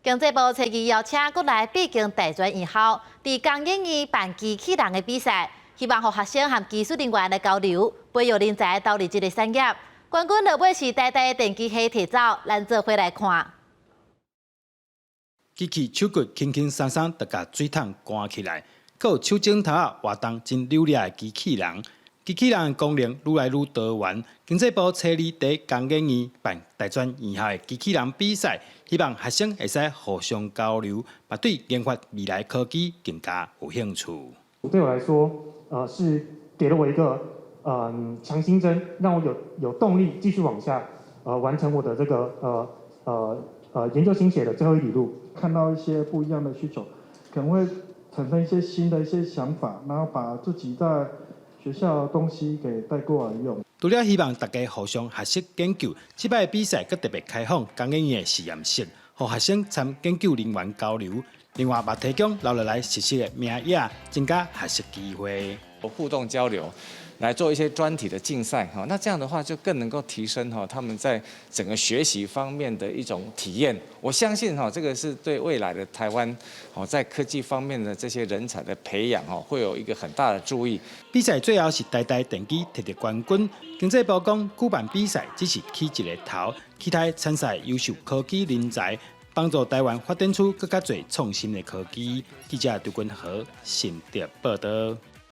經濟部初二邀請國內八間大專院校，佇工研院辦機器人的比賽，希望予學生和技術人員來交流，培育人才投入這个產業。冠軍落尾是台大電機系提走，咱做伙來看。機器手骨輕輕鬆鬆就共水桶關起來，閣有手指頭仔活動真流利的機器人。機器人的功能愈來愈多元。經濟部初二佇工研院辦大專院校的機器人比賽，希望學生會使互相交流，嘛對研發未來科技更加有興趣。對我來說，是給了我一個強心針，讓我有動力繼續往下，完成我的這個研究心血的最後一里路。看到一些不一樣的需求，可能會產生一些新的一些想法，然後把自己在學校的東西給帶過來用。除了希望大家互相學習研究，這擺比賽閣特別開放工研院的實驗室，予學生參研究人員交流。另外，嘛提供留落來實習的名額，增加學習機會。互動交流，來做一些專題的競賽，哈，那這樣的話就更能夠提升哈他們在整個學習方面的一種體驗。我相信哈，這個是對未來的台灣哦，在科技方面的這些人才的培養哦，會有一個很大的助益。比賽最後是台大電機摕著冠軍。經濟部講，舉辦比賽只是起一個頭，期待參賽優秀科技人才，幫助台灣發展出閣較濟創新的科技。記者劉君和新竹報導。